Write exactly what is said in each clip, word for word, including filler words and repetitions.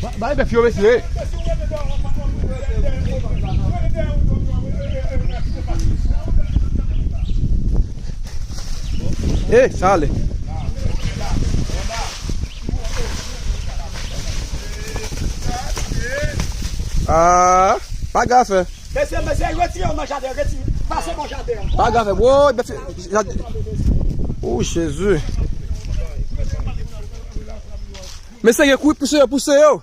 Ba, bay bèf yo, mesye. E, sa ale. Ah, pa gafe. Mesye, mesye, retire yo nan jaden, retire. Pase bò jaden an. Pa gafe, woy, bèf, jaden. O, Jezi. Mesye, kouri pouse yo, pouse yo.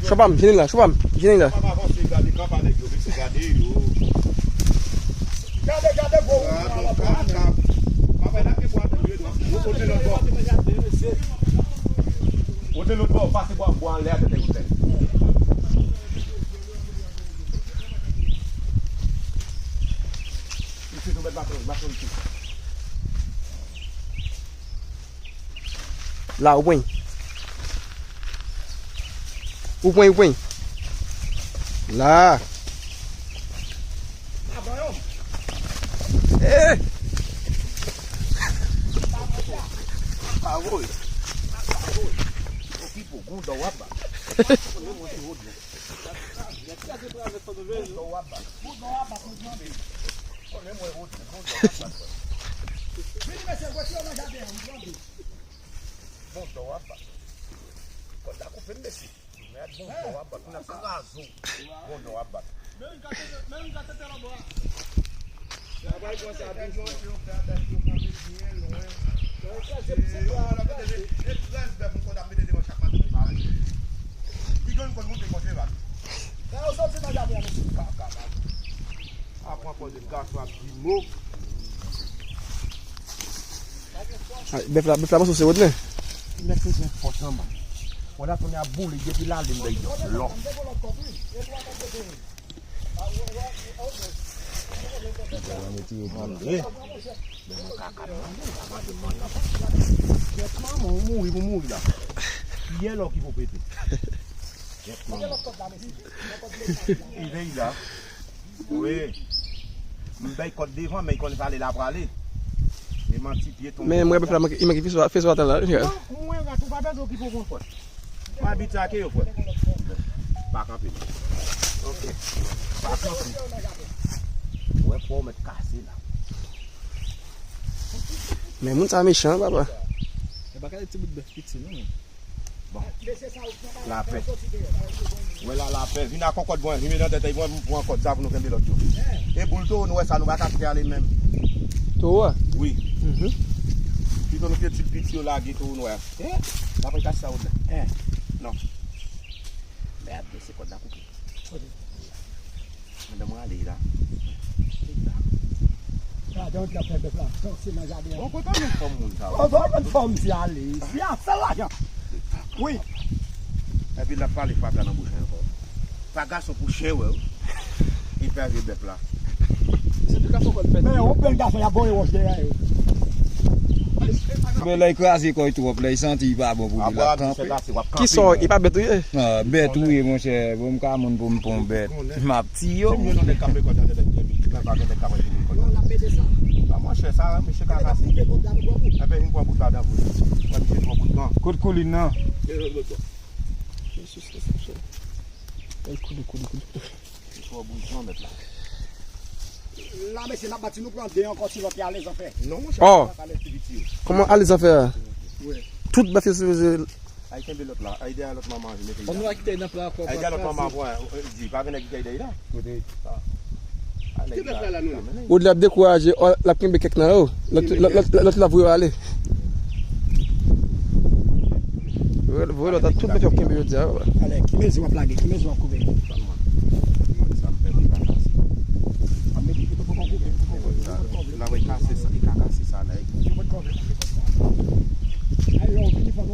Chopam, vini la, Chopam, vini la. Wote lòt bò, pase bò, bò anlè a tèt ou fè. Isit, ou mèt baton, baton isit. La, ou pran. Ou pran, ou pran. La. Eh! Pa voye. Okipe w, gon dò w ap ba. Gon dò w ap ba. Gon dò w ap ba. Kòd la koupe m, mesye. Mèt, gon dò w ap bat. Moun nan kraze w. Gon dò w ap bat. Aprann koze gason ap di mo. Ah, bèf la, bèf la panse w se Rodney. Mèt bezwen fòs anba. Wè la tounen ap boule depi l ale m bay lò. Mwen retire pou mwen. Kaka nan manje, manje, manje. Kèt manman, ou mouri pou mouri la. Yè lò ki pou pete. Kèt manman. Li vey la. Wi. M bay kòd devan, men l konn sa ale la prale. E manti pye tonbe. Men mwen, bèf la, li manke fè sou, fè sou atè la. Non, mwen rat ou pa bezwen okipe w konn fòt. Mwen abitye ak yo, frè. Pa kanpe. Ok. Pa kanpe. Wè, fò w mèt kase la. Men moun sa mechan, papa. E pa gade ti bout bèf piti, non. Bon. Lapè. Wè la, lapè. Vin ak yon kòd, bon, vin met nan tèt, bon, pou yon kòd sa pou nou kenbe lòt yo. E boul towo, nou wè sa, nou pa ka kite ale menm. Towo a? Wi. Mhm. Pito nou kite ti piti yo lage towo nou wè. Eh, la pa kase sa ou la. Eh. Non. Mèd, se kòd la koupe. Kote? Madanm mwen ale la. Li la. Gade yon ti afè bèf la. Tansi nan jaden an. Bon, kote w jwenn fòm moun sa yo? Kote w jwenn fòm ti ale? Ti a sèl lajan. Wi. Epi l ap pale fatra nan bouch li ankò. Pa gason pou chen wè w. Li pè vye bèf la. Se tout gason kò l fèt. Men yon bèl gason y ap voye wòch dèyè yo. Men lè l kraze kò l twòp, lè l santi l pa bon pou li, l ap kanpe. Kisa w, e pa bèt ou ye? Ah, bèt ou ye, monchè. Bon, m ka moun pou m pon bèt. M ap tiye w. Monchè, sa, mesye ka kase. Enben, vin pran bout ladan pou li. Wè, misye pran bout pran. Kot koulin nan? Kouli, kouli, kouli. Li twò bouyon, mèt la. La, mesye, n ap bati, nou pran de ankò, si lòt ki ale zanfè. Non, monchè, oh, pa ka lè ti piti yo. Kòman ale zanfè a? Wi. Tout bèf yo sipoze. Ay, kenbe lòt la. Ay, dèyè lòt manman, mete. An nou a kite nan pla ankò. Ay, dèyè lòt manman, pran, di, pa gen nèg ki kay dèyè la. Kote? Kite bèf la, la, nou. Ou di l ap dekouraje, oh, l ap kenbe kèk nan yo. Lòt, lòt, lòt, lòt la voye ale. Voye, voye lòt la, tout bèf yo ap kenbe jodi a, papa. Alè, ki mezi w ap lage, ki mezi w ap koupe? Mwen, sa m fè pou sa.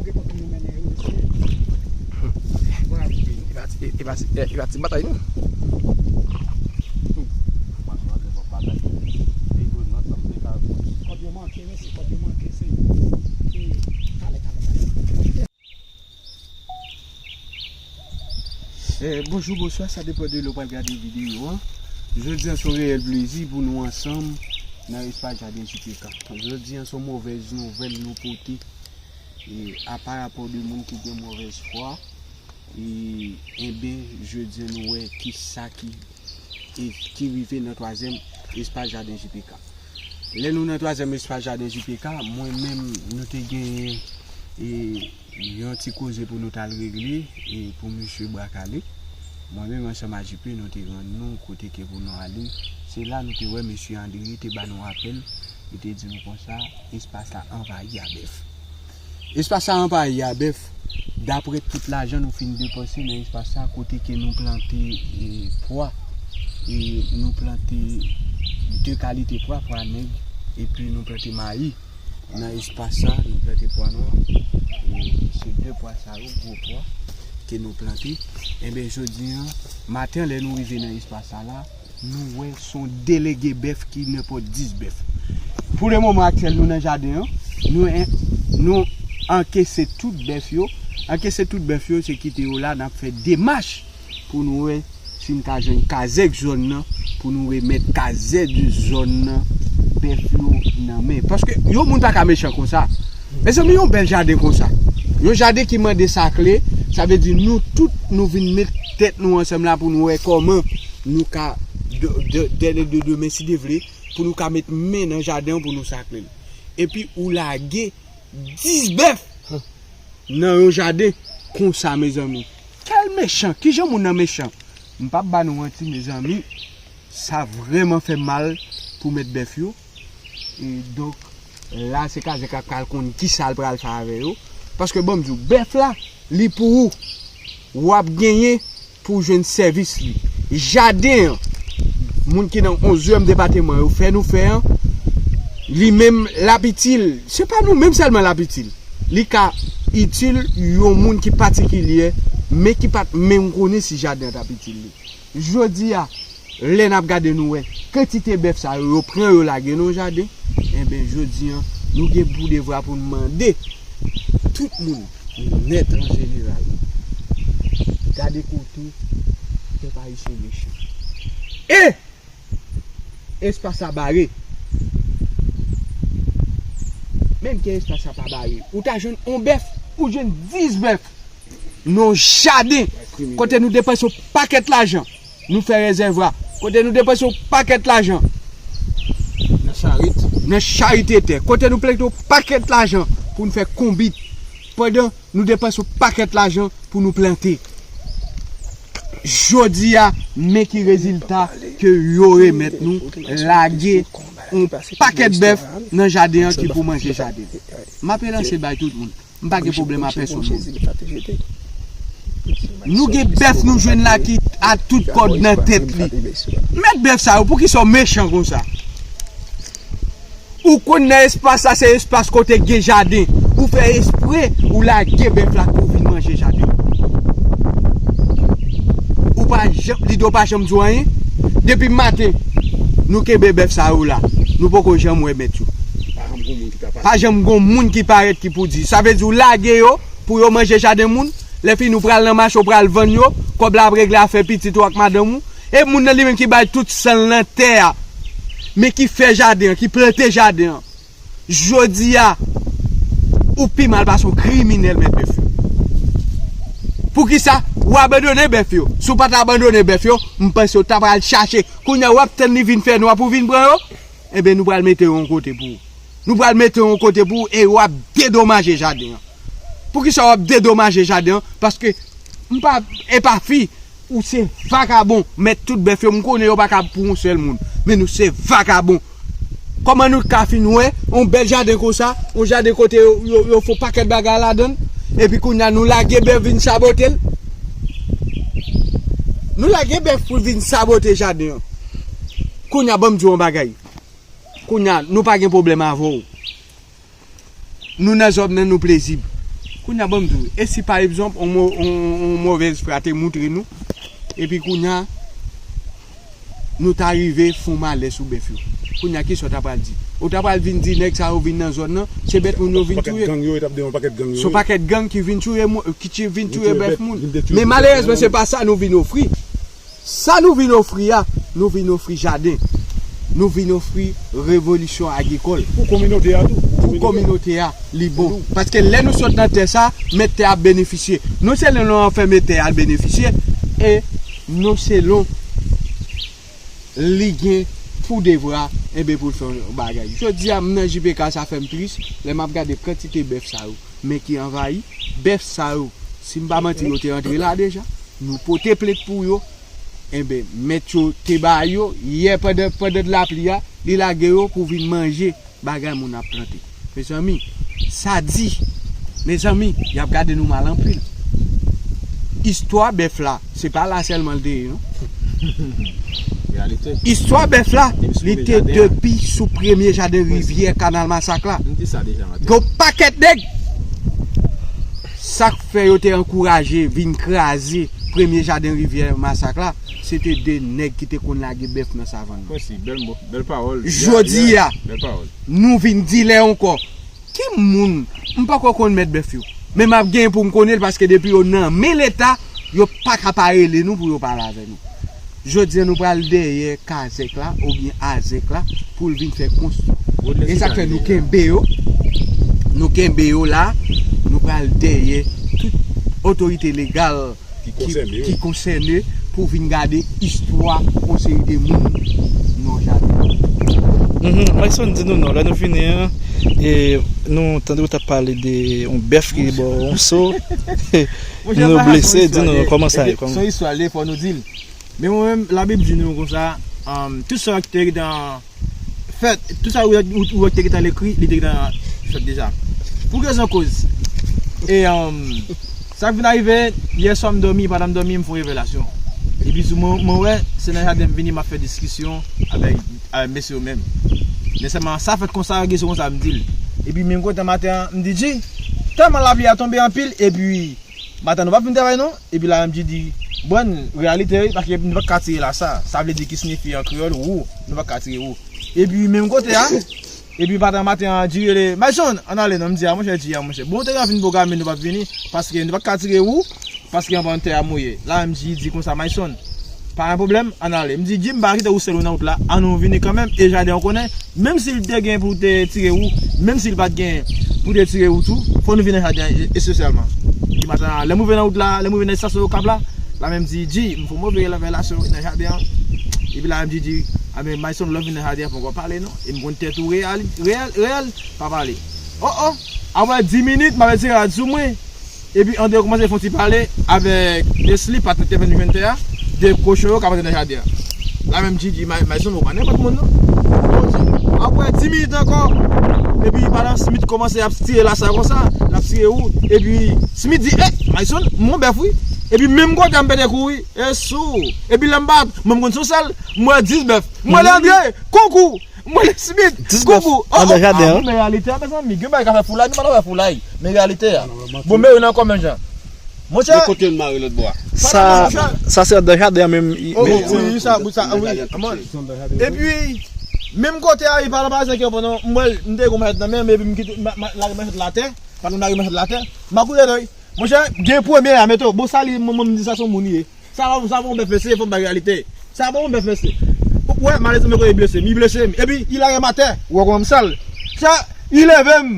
Li pa ti, li pa ti, li pa ti batay non. Kòb yo manke, mesye, kòb yo manke, se, se talè, talè, talè. Eh, bonjou, bonswa, sa depann de lè w pral gade videyo an. Jodi an se yon reyèl plezi pou nou ansanm nan espas jaden J P K. Jodi an se yon movèz nouvèl nou pote. E, a pa rapò de moun ki gen movèz fwa, e, enben, jodi an nou wè ki sa ki, e, ki rive nan twazyèm espas jaden J P K. Lè nou nan twazyèm espas jaden J P K, mwen menm, nou te genyen, e, yon ti koze pou nou t al regle, e, pou misye Bwa Kale. Mwen menm ansanm a J P, nou te rann nou kote ke pou nou ale. Se la nou te wè mesye André te ba nou apèl, li te di nou konsa, espas la anvayi a bèf. Espas sa anvayi a bèf, daprè tout lajan nou fin depanse nan espas sa, kote ke nou plante, e, pwa, e nou plante de kalite pwa, pwa nèg, epi nou plante mayi. Nan espas sa, nou plante pwa nwa, e se de pwa sa yo, gwo pwa, ke nou plante. Enben, jodi an, maten, lè nou rive nan espas sa la, nou wè se yon delege bèf ki nenpòt dis bèf. Pou le moman aktyèl, nou nan jaden an, nou en-, nou ankese tout bèf yo. Ankese tout bèf yo, se kite yo la, n ap fè demach pou nou wè si n ka jwenn kazèk zòn nan, pou nou remèt kazèk zòn nan bèf yo nan men. Paske yon moun pa ka mechan konsa. Mezanmi, yon bèl jaden konsa. Yon jaden ki mande sakle, sa vle di nou tout nou vin met tèt nou ansanm la pou nou wè kòman nou ka, de, de, dènye de demen, si Dye vle, pou nou ka met men nan jaden an pou nou sakle l. Epi ou lage dis bèf nan yon jaden konsa, mezanmi. Kèl mechan, kijan moun nan mechan? M p ap ba nou manti, mezanmi, sa vrèman fè m mal pou mèt bèf yo. E donk, la, se kazèk la k pral konn kisa l pral fè avè yo. Paske, ban m di w, bèf la, li pou ou. W ap genyen pou w jwenn sèvis li. Jaden an, moun ki nan onzyèm depatman yo fè nou fè an, li menm l ap itil. Se pa nou menm sèlman l ap itil. Li ka itil yon moun ki patikilyè, men ki pa t menm konnen si jaden an t ap itil li. Jodi a, lè n ap gade nou wè kantite bèf sa yo, yo pran yo lage nan yon jaden, enben, jodi an, nou gen pou devwa pou n mande tout moun nèt an jeneral. Gade kote pèp ayisyen mechan. E espas la bare. Menm ke espas la pa bare, ou ta jwenn yon bèf, ou jwenn dis bèf. Nan yon jaden, kote nou depanse yon pakèt lajan, nou fè rezèvwa. Kote nou depanse yon pakèt lajan. Nan charite. Nan charite tè. Kote nou plante yon pakèt lajan pou nou fè konbit. Pandan nou depanse yon pakèt lajan pou nou plante. Jodi a, men ki rezilta ke yo remèt nou, lage yon pakèt bèf nan jaden an ki pou manje jaden. M ape lanse bay tout moun. M pa gen pwoblèm a pèsonn moun. Nou gen bèf nou jwenn la ki a tout kòd nan tèt li. Mèt bèf sa yo, poukisa w mechan konsa? Ou konn nan espas la, se espas kote gen jaden. Ou fè espre, ou lage bèf la pou vin manje jaden. Ou pa janm, lidè w pa janm di w anyen. Depi maten, nou kenbe bèf sa yo la. Nou poko janm wè mèt yo. Pa janm gon moun ki parèt ki pou di. Sa vle di ou lage yo pou yo manje jaden moun. Lè fini ou pral nan mache, ou pral vann yo. Kòb la ap regle afè pitit ou ak madanm ou. E moun nan li menm ki bay tout san l nan tè a. Men ki fè jaden an, ki plante jaden an. Jodi a, ou pi mal pase yon kriminèl mèt bèf yo. Poukisa? Ou abandone bèf yo. Si w pa t abandone bèf yo, m panse w ta pral chache. Kounye a w ap tann li vin fè nwa pou w vin pran yo. Enben, nou pral mete yo yon kote pou ou. Nou pral mete yo yon kote pou ou e w ap dedomaje jaden an. Poukisa w ap dedomaje jaden an? Paske m pa, e pa fi, ou se vakabon. Mèt tout bèf yo, m konnen yo pa ka pou yon sèl moun. Men nou se vakabon. Kòman nou ka fin wè yon bèl jaden konsa, yon jaden kote yo, yo, yo fè yon pakèt bagay ladan l, epi kounye a nou lage bèf vin sabote l? Nou lage bèf pou l vin sabote jaden an. Kounye a, ban m di w yon bagay. Kounye a, nou pa gen pwoblèm avè w. Nou nan zòn nan, nou plezib. Kounye a, ban m di w, e si pa egzanp, on mo-, on, on movèz fwa te moutre nou, epi kounye a, nou ta rive fon malè sou bèf yo. Kounye a, kisa w ta pral di? Ou ta pral vin di nèg sa yo vin nan zòn nan, se bèt moun yo vin touye. Se yon pakèt gang ki vin touye moun, ki ti-, vin touye bèf moun. Men malerezman, se pa sa nou vin ofri. Sa nou vin ofri a, nou vin ofri jaden. Nou vin ofri revolisyon agrikòl. Pou kominote a tou. Pou kominote a, li bon. Paske lè nou sot nan tè sa, mèt tè a ap benefisye. Non sèlman nou fè mèt tè a benefisye, e non sèlman li gen pou devwa, enben, pou l fè yon bagay. Jodi a, m nan J P K, sa fè m tris, lè m ap gade kantite bèf sa yo, men ki anvayi, bèf sa yo, si m pa manti, yo te antre la deja, nou pote plent pou yo, enben, mèt yo te ba yo, yè pandan, pandan lapli a, li lage yo pou vin manje bagay moun ap plante. Mezanmi, sa di, mezanmi, y ap gade nou mal anpil. Istwa bèf la, se pa la sèlman l te ye, non. Istwa bèf la, li te depi sou premye jaden rivyè Kanal Masak la. Gen yon pakèt nèg, sa k fè yo te ankouraje vin kraze premye jaden rivyè Masak la, se te de nèg ki te konn lage bèf nan savann nan. Jodi a, nou vin dilè ankò. Ki moun, m poko konn mèt bèf yo. Men m ap genyen pou m konnen l, paske depi yo nan men Leta, yo pa ka pa rele nou pou yo pale avè nou. Jodi a, nou pral dèyè Kazèk la oubyen Azèk la pou l vin fè konstwi. E sa k fè nou kenbe yo, nou kenbe yo la, nou pral dèyè tout otorite legal ki konsène pou vin gade istwa yon seri de moun nan jaden. Mhm. Mayson, di nou non, lè nou vini an, e nou tande w t ap pale de yon bèf ki bò yon so, nou blese, di nou non, kòman sa ye? Se yon istwa, li fò nou di l. Men mwen menm, Labib di nou konsa, um, tout sa ki te gentan fèt, tout sa ou, ou, ou wè ki te gentan ekri, li te gentan fèt deja. Pou ki rezon koz? E, um, sa k vin arive, yè swa m dòmi, pandan m dòmi, m fè yon revelasyon. Epi sou mwen, mwen wè, se nan jaden m vini, m ap fè diskisyon avèk, avèk mesye yo menm. Men sèlman, sa fèt konsa, gen sou konsa, m di l. Epi menm kote maten an, m di, G, tèlman lapli a tonbe anpil, epi maten nou p ap vin travay non. Epi la menm G di, bon, reyalite wi, paske nou pa ka tire lasa. Sa vle di ki siyifi an kreyòl, wou. Nou pa ka tire wou. Epi menm kote a, epi maten maten an, G rele, Mayson, ann ale non, m di a, monchè, G a, monchè. Bon, te gen fin pwograme, nou p ap vini, paske nou pa ka tire wou, paske anba tè a mouye. La menm G di konsa, Mayson, pa gen pwoblèm, ann ale. M di, G, m pa kite ou sèl ou nan wout la, ann nou vini kanmenm, e jaden an konnen, menm si l te gen pou te tire wou, menm si l pa t gen pou te tire wou tou, fò nou vin nan jaden an espesyalman. Di maten an, lè m rive nan wout la, lè m rive nan estasyon Okap la, la menm di, G, m fè yon move revelasyon nan jaden an. Epi la menm di, di, a men Mayson, lè w vin nan jaden an, poko pale non. E m konn tèt ou reyèl, reyèl, reyèl, pa pale. Oh, oh, apre dis minit, m ap retire rad sou mwen. Epi André kòmanse fè yon ti pale avèk Nesly, patnè k te vin jwenn tè a, de kochon yo k ap antre nan jaden an. La menm G di, May-, Mayson, ou pa nenpòt moun, non. Apre dis minit ankò, epi madan Smith kòmanse ap tire lasa konsa, l ap tire wou, epi Smith di, eh, Mayson, m wè yon bèf, wi. Epi menm kote a m pete kouri, e sou. Epi lè m bat, mwen m konn se yon sèl, m wè dis bèf. M wè Leandre, koukou! Mwen, Smith, koukou. Andan jaden an. Men reyalite a, mezanmi, gen bagay ka fè foulay, nou pa ta fè foulay. Men reyalite a. Bon, men yo nan kò menm jan. Monchè. Men kote yo mare lòt bò a? Sa, sa se andan jaden an menm. Oh, wi, sa, wi, sa, wi. Epi, menm kote a, li pa nan bazèk yo, pandan mwen, m te gon machèt nan men m, epi m kite, ma, ma, lage machèt la atè, pandan m lage machèt la atè, m a kouri atè, wi. Monchè, gen premye a, meto, bon, sa li, mwen, mwen, m di sa se yon moun li ye. Sa pa, sa pa yon bèf mesye, fò m bay reyalite. Sa pa yon bèf mesye. Ou wè, malezman, men kote li blese m, li blese m. Epi, li lage m atè. Ou wè kòman m sal? Sa, li leve m.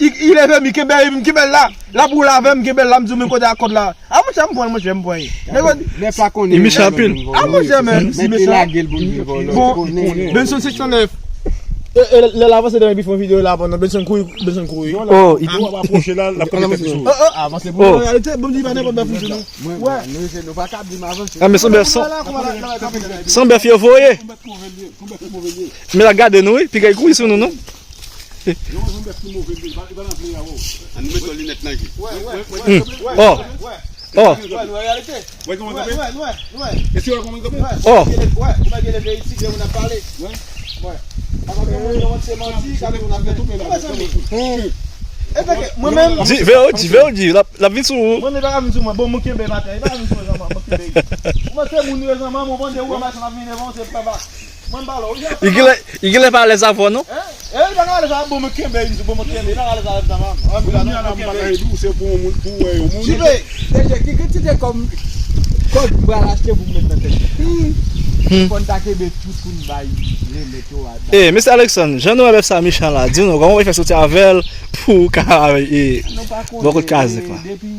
Li, li leve m, li kenbe, li kenbe l la. L ap woule avè m, kenbe l la, m di w men kote a kòd la. A, monchè, m pran l, monchè, m pran l. Nèg yo. Li mechan anpil. A, monchè, men. Mèt li lage l pou l vin vòlò, li konnen. Bon, Benson sèt san nèf. E, e, lè l avanse devan epi fè yon videyo la, pandan Benson kouri, Benson kouri. Oh, li ap apwoche la, l ap pran tèt li sou. Oh, oh, avanse pou nou. Reyalite, bon, li pa nenpòt bèf mesye non. Mwen, mwen, nou, se, nou pa ka di m avanse. Ah, men se yon bèf, se yon, se yon bèf yo voye. Men l ap gade nou, wi, piga l kouri sou nou, non? Ann met yon linèt nan je. Hmm. Oh. Oh. Oh. Hmm. Mwen menm. Di, vè ou di, vè ou di, l ap, l ap vin sou ou. Mwen menm, li pa ka vin sou mwen. Bon, mwen kenbe maten, li pa ka vin sou mwen, zanmi, mwen kenbe. Ou panse moun yo, zanmi, mwen panse ou, machin ap vin devan, se pa ba. Mwen ba lò. Li genlè, li genlè pa alèz avè w, non? Hein? Eh, li pa ka alèz avè m, bon, mwen kenbe, li di, bon, mwen kenbe, li pa ka alèz avè m, zanmi. Kounye a la, m pa ka ede w, se pou yon moun, pou wè yon moun. Jipe, deje, ki kantite kòb, kòb m pral achte pou m met nan tèt mwen? Fò n ta kenbe tout pou n bay remèt yo a. Eh, mesye Alexandre, jan nou wè bèf sa mechan la, di nou, kòman w fè soti avè l pou w ka, eh, bò kot kazèk la? Depi,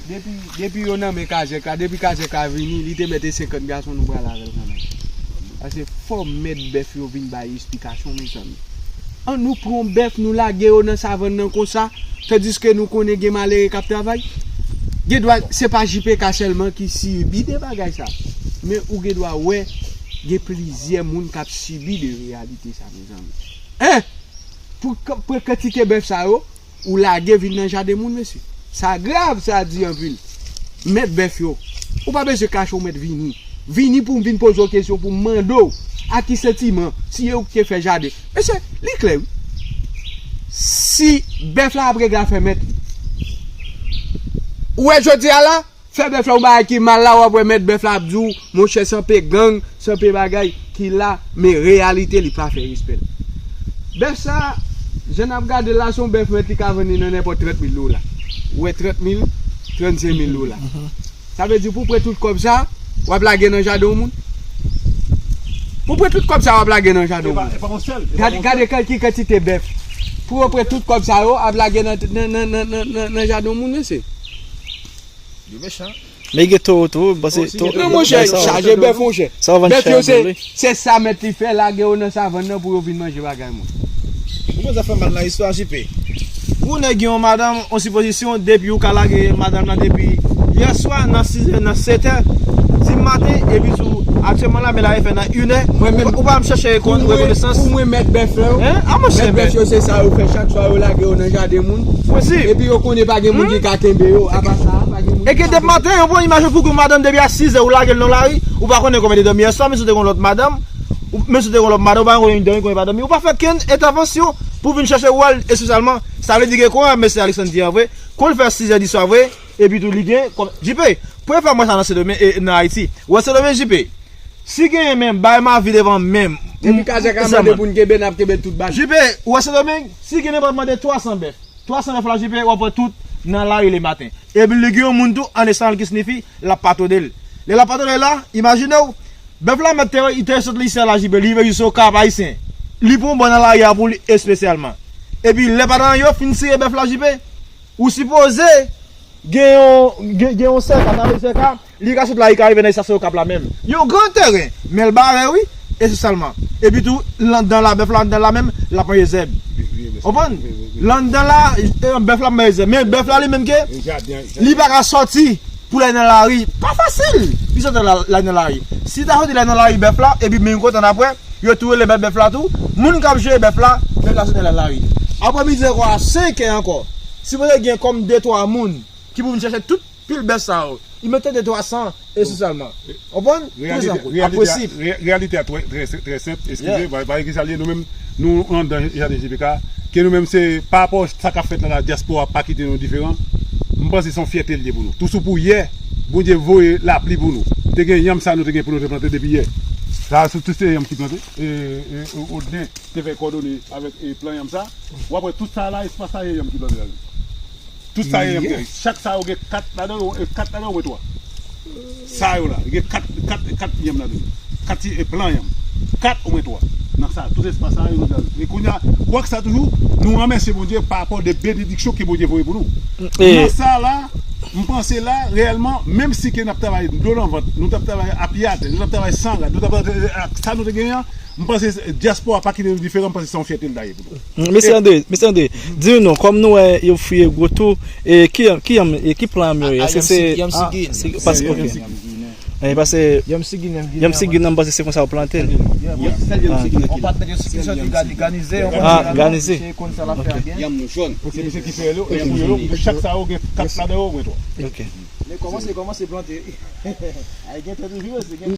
depi, depi yo nan men kazèk la, depi kazèk la vini, li te mèt e senkant gason nou pral avè l kanmenm. Paske fò mèt bèf yo vin bay esplikasyon, mezanmi. An nou pran bèf, nou lage yo nan savann nan konsa, tandiske nou konnen gen malere k ap travay. Gen dwa, se pa J P K sèlman ki sibi de bagay sa. Men ou gen dwa wè, gen plizyè moun k ap sibi de reyalite sa, mezanmi. Hein? Pou, pou kantite bèf sa yo, ou lage vin nan jaden moun, mesye. Sa grav, sa di anpil. Mèt bèf yo. Ou pa bezwen kache, ou mèt vini. Vini pou m vin poze w kesyon, pou m mande w a ki santiman, si e ou ki te fè jaden. Mesye, li klè, wi. Si bèf la ap regle afè mèt li. Ou wè jodi a la, fè bèf la yon bagay ki mal la, w ap wè mèt bèf la ap di w, monchè, se anpe gang, se anpe bagay ki la, men reyalite li pa fè respè l. Bèf sa, jan n ap gade l la, se yon bèf mèt li ka vann li nan nenpòt trant mil dola. Ou wè, trant mil, trannsenk mil dola. Sa vle di pou w pran tout kòb sa, w ap lage nan jaden yon moun? Pou w pran tout kòb sa, w ap lage nan jaden yon moun? Gade, gade ki kantite bèf. Pou w pran tout kòb sa yo, ap lage nan, nan, nan jaden yon moun, mesye. Yo mechan. Men gen towo tou, wi, m panse towo. Non, monchè, chaje bèf, monchè. Bèf yo, se, se sa mèt li fè, lage yo nan savann nan pou yo vin manje bagay moun. Ou konn sa fè mal nan istwa, J P? Pou nèg gen yon madanm, yon sipozisyon, depi ou ka lage madanm nan depi yèswa nan sizè, nan setè di maten, epi tou aktyèlman la, men la e fè nan inè, ou pa m chèche rekonesans. Pou mwen, mèt bèf yo, mèt bèf yo, se sa yo fè chak swa, yo lage yo nan jaden moun. Epi yo konnen pa gen moun ki ka kenbe yo, apa sa, pa gen moun ki ka kenbe yo. E ke depi maten, yon bon imaj pou yon madanm depi a sizè, ou lage l nan lari, ou pa konnen kòman li te dòmi yèswa, men si w te gen yon lòt madanm, ou, men si w te gen yon lòt madanm, ou pa konnen li dòmi, kòman li pa dòmi, ou pa fè kenn entèvansyon pou vin chèche wè l espesyalman. Sa vle di ke kon mesye Alexandre di an vre, kon l fè sizè di swa vre, epi tou li gen, kòm, J P, premye fwa m wè sa nan Sendomeng, e, nan Ayiti. Ou wè Sendomeng, J P? Si genyen menm, bay m avi devan menm. Epi kazèk la mande pou n kenbe, n ap kenbe tout bagay. J P, ou wè Sendomeng, si gen nenpòt mande twasan bèf. Twasan bèf la, J P, w ap wè tout nan lari lematen. Epi li gen yon moun tou, an estan l ki siyifi, l ap patwone l. Lè l ap patwone l la, imajine w, bèf la mèt te, li te sot li sèl la, J P, li rive jis Okap Ayisyen. Li pran yon bò nan lari a pou li espesyalman. Epi lè patwon yo fin siye bèf la, J P, ou sipoze gen yon, gen, gen yon sèka, sa vle sèka, li ka sot la, li ka rive nan estasyon Okap la menm. Yon gran teren, men l bare, wi, espesyalman. Epi tou, l anndan la, bèf la anndan la menm, l ap manje zèb. Konprann? L anndan la, e, bèf la ap manje zèb. Men bèf la li menm ke, li pa ka sòti pou l al nan lari. Pa fasil! Li sòti la, l al nan lari. Si ta sòti l al nan lari bèf la, epi menm kote n ap wè, yo tou rele bèf, bèf la tou. Moun k ap jere bèf la, bèf la sòti l al nan lari. Aprè midi ankò, a senk è ankò, sipoze gen kòm de twa moun ki pou vin chèche tout pil bèf sa yo. Li mete de twa san espesyalman. Konprann? Reyalite, reyalite a, reyalite a trè, trè, trè senp, eskize, pa, pa ki sa l ye, nou menm, nou anndan jaden J P K, ke nou menm se, pa rapò sa k ap fèt la, la dyaspora pa kite nou diferan, m panse se yon fyète l ye pou nou. Tou sou pou yè, Bondye voye lapli pou nou. Te gen yanm sa nou te gen pou nou te plante depi yè. Sa, se tout se yanm ki plante. E, e, Odnen te fè kòdone avèk, e, plan yanm sa. W ap wè tout sa la, espas sa, se yanm ki plante la. Tout sa yo, chak sa yo gen kat ladan yo, e kat ladan yo, omwen twa. Sa yo la, gen kat, kat, kat yanm ladan yo. Kat, e, plan yanm. Kat, omwen twa. Nan sa, tout espas sa yo, nou, e kounye a, kwak sa toujou, nou remèsye Bondye pa rapò de benediksyon ke Bondye voye pou nou. Nan sa la, m panse la, reyèlman, menm si ke n ap travay do nan vant, nou t ap travay a pye atè, nou t ap travay san rad, nou t ap travay ak sa nou te genyen an, m panse dyaspora pa kite nou diferan, m panse se yon fyète l ta ye pou nou. Mesye Andre, mesye Andre, di nou non, kòm nou wè yo fouye gwo tou, e ki, ki, e ki plan yo ye? Èske se, ah, si, paske, ok. E paske Yamsigin nan, m panse se konsa yo plante l. Ah, ganize. Ok. Chak sa yo gen kat ladan yo, mwen twa. Ok. Men kòmanse, kòmanse plante. Ay, gen tan toujou, se gen